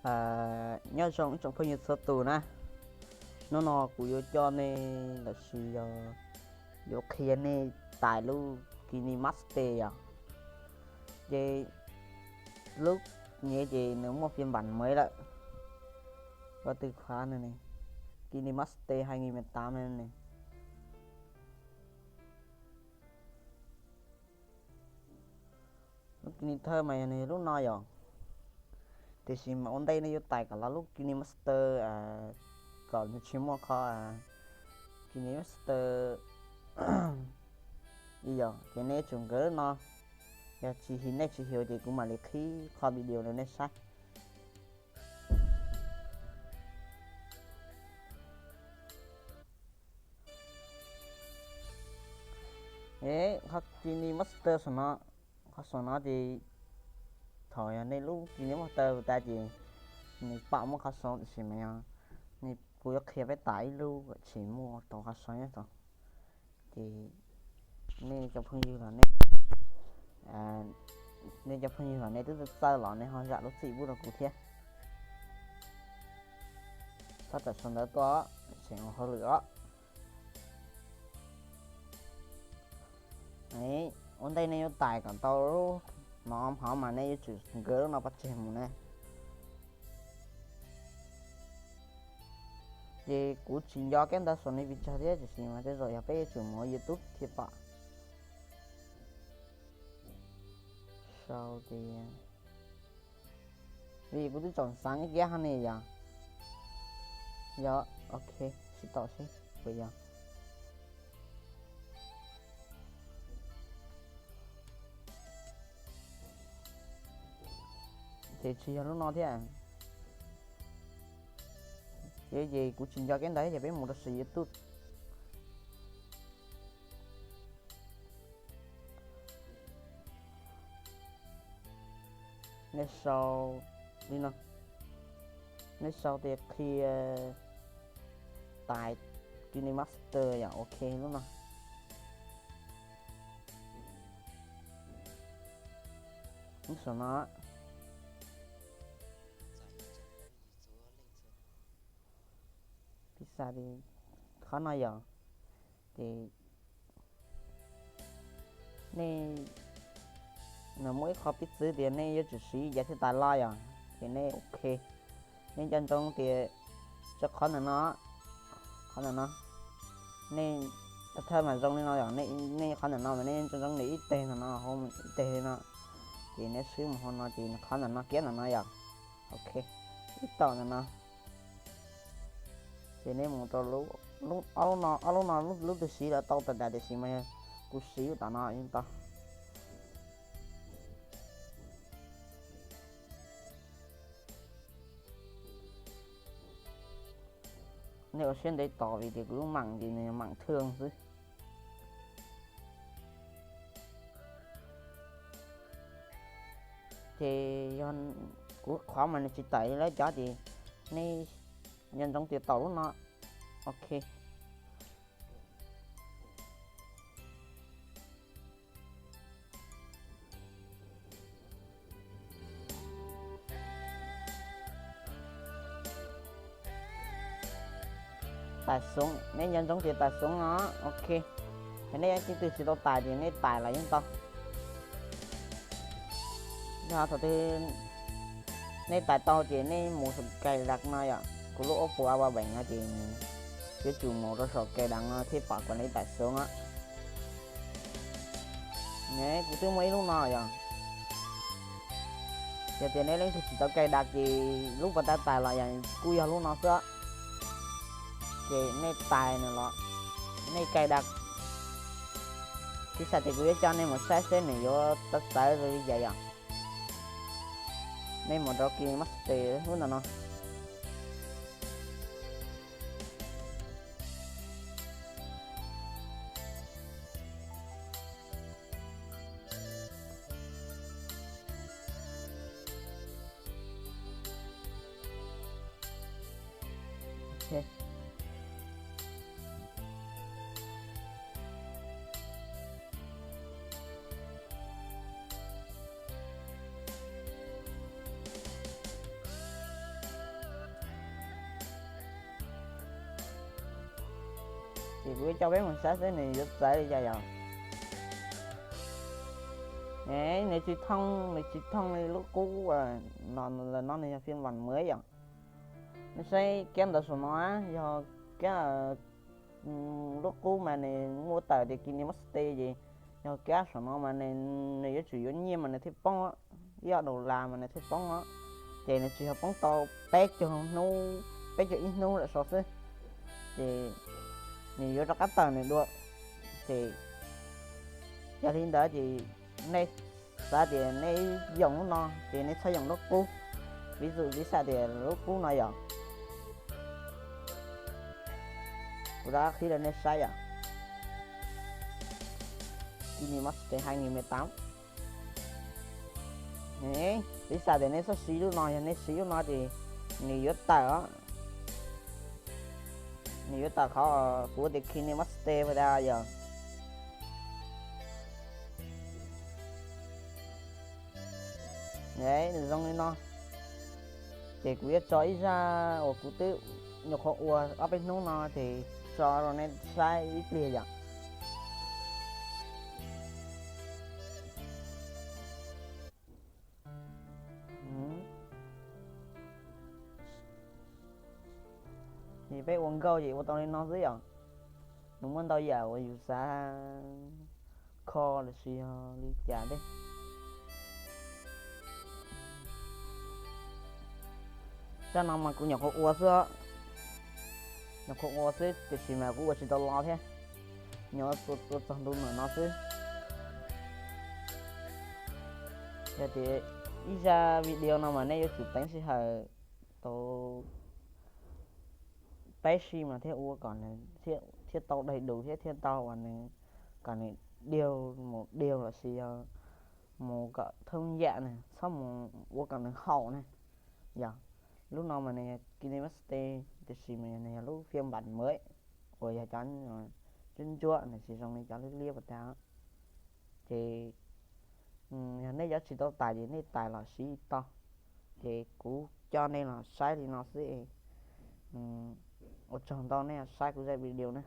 Nyob zoo ib tsoom phooj ywg txhua tus na, hnub no kuv yuav coj nej los sis yog yuav qhia nej tais lub KineMaster yom. Ces lub nyiav ces nws muaj phiên bản mới lawm, ko tw kha no ne, KineMaster hai nghìn mười tám no ne. Lub Kine thawj mas yog nws lub no yom. Tiam sis mas ua ntej nej yuav tais kom los lub KineMaster kom nws tsis muaj qhov KineMaster li yom, ces nej yuav tsum nkawd lub no. Yog tsis, nej tsis hiểu ces kuv mam li qhib qhov video rau nej saib. Qhov KineMaster saum no, qhov saum no ces thaum yog nej lub KineMaster tas ces nws pom muaj qhov saud, tiam sis mas yog kuv yuav qhia peb tais ib lub tsis muaj tau qhov saud nyob tod. Ces nej cov phooj ywg los nej, nej cov phooj ywg los nej twb txawj los nej ho zam lub txim pub rau kuv thiab. Txhob tawm saum ntawd tuaj, tseem ua hauj lwm os. Ua ntej nej yuav tais kom tau lub no hov mas nej yuav tsum nkawd lub no pov tseg mus ne. Ces kuv tsis nco kab ntawv saum no pes tsawg thiab, tiam sis mas tej zaum yog peb yuav tsum mus ua YouTube thiaj pom. Sau tias, vim kuv twb tsom xeev ib kiab ho ne yog. Yog, ok, sib tau seb puas yog. Ces tsis yog lub no thiab. Ces, ces kuv tsis nco kab ntawv ces peb mus rau saum YouTube. Nej sau li no, nej sau tias qhia tais KineMaster yom, ok lub no. Lub saum no, pib xa li qhov no yom. Ces nej, nws muaj ib qho piv txwv tias nej yuav tsum siv ib yav thiaj tais los yom. Ces nej ok, nej nco ntsoov tias tsawg qhov ntawm no, qhov ntawm no, nej thawj mas zoo li no yom, nej qhov ntawm no mas nej nco ntsoov nws ib teg ntawm no, hauv ib teg li no. Ces nej swb mus hauv no ces qhov ntawm no kiab ntawm no yom. Ok, ib tom ntawm no. Ces nej mus rau lub, ob lub no, ob lub no lub twg siv los tau tas tas, tiam sis mas yog kuv siv lub tom no yeej tau. Nej ua siab ntev tos vim tias kuv lub mạng ces nws mạng thường xwb. Ces yog kuv qhov mas nws tsis tawm li lawv cov ces nej nco ntsoov tias tau lub no. Ok. Tais xoob, nej nco ntsoov tias tais xoob no, ok. Yog nej leej twg tsis tau tais ces nej tais los yeej tau. Yog thaum twg nej tais tau ces nej mus saum cài đặt no yom, kuv lub Oppo A ba bảy no ces yuav tsum mus rau saum cài đặt no thiaj pom kom nej tais xoob na. Ne kuv twb muaj ib lub no yom. Yog tias nej leej twg tsis tau cài đặt ces lub pas tab tais los yog kuj yog lub no xwb. Ces nej tais nws los, nej cài đặt. Tib xav tias kuv yuav coj nej mus saib seb nws yuav txawv txawv li cas yom. Nej mus rau KineMaster lub ntawm no. Ces kuv coj peb mus saib seb nws yuav txawv li cas yom. Nws tsis thooj, nws tsis thooj li lub qub no, nws yog phiaj npam mab yom. Nej saib kab ntawv saum no, yog kab lub qub mas nws muaj tawm tias KineMaster ces yog kab saum no mas nws yuav tsum yuav nyiaj mas nws thiaj poob, ib ob dollar mas nws thiaj poob os. Ces nws tsis yog poob tau peb caug hnub, peb caug ib hnub lawm xwb, ces nws yuav rov qab tawm nws dua. Ces yog li ntawd ces nej xav tias nej yoom lub no ces nej txhob yoom lub qub. Ví dụ vis xas tias lub qub no yog, kuv rov qhib rau nej saib yom, KineMaster hai nghìn mười tám. Vis xas tias nej txhob siv lub no, yog nej siv lub no ces nws yuav tawm os. Nws yuav tawm qhov kuv tias KineMaster Pro yog. Nws zoo li no. Ces kuv yuav tso ib zaj uas kuv twb nyuam qhuav ua ob peb hnub no ces tso rau nej saib ib pliag yom. Ces peb ua nkauj ces ua tau li no xwb yom. Nws muaj ntau yam uas yus xav kho lossis yog li cas thiab. Zaj no mas kuv nyuam qhuav ua xwb, nyuam qhuav ua xwb tiam sis mas kuv ua tsis tau los thiab, nyuam qhuav ua txog ntu no xwb. Yog tias ib zaj video no mas nej yuav tsum teev sij hawm tau peb sij mas thiaj ua kom nws thiaj tau daig dus thiab thiaj tau uas nws kom nws diag mus diag lossis yog mus kom thooj yam na, txhob mus ua kom nws haum na. Yog lub no mas nws yog KineMaster tiam sis mas nws yog lub phiaj npam mab uas yog cov ntsuab ntsuab na, tsis zoo li cov liab liab pas tag. Ces yog nej yuav tsis tau tais ces nej tais los siv tau. Ces kuv coj nej los saib li no xwb. Ua tsaug ntau nej saib kuv zaj video na.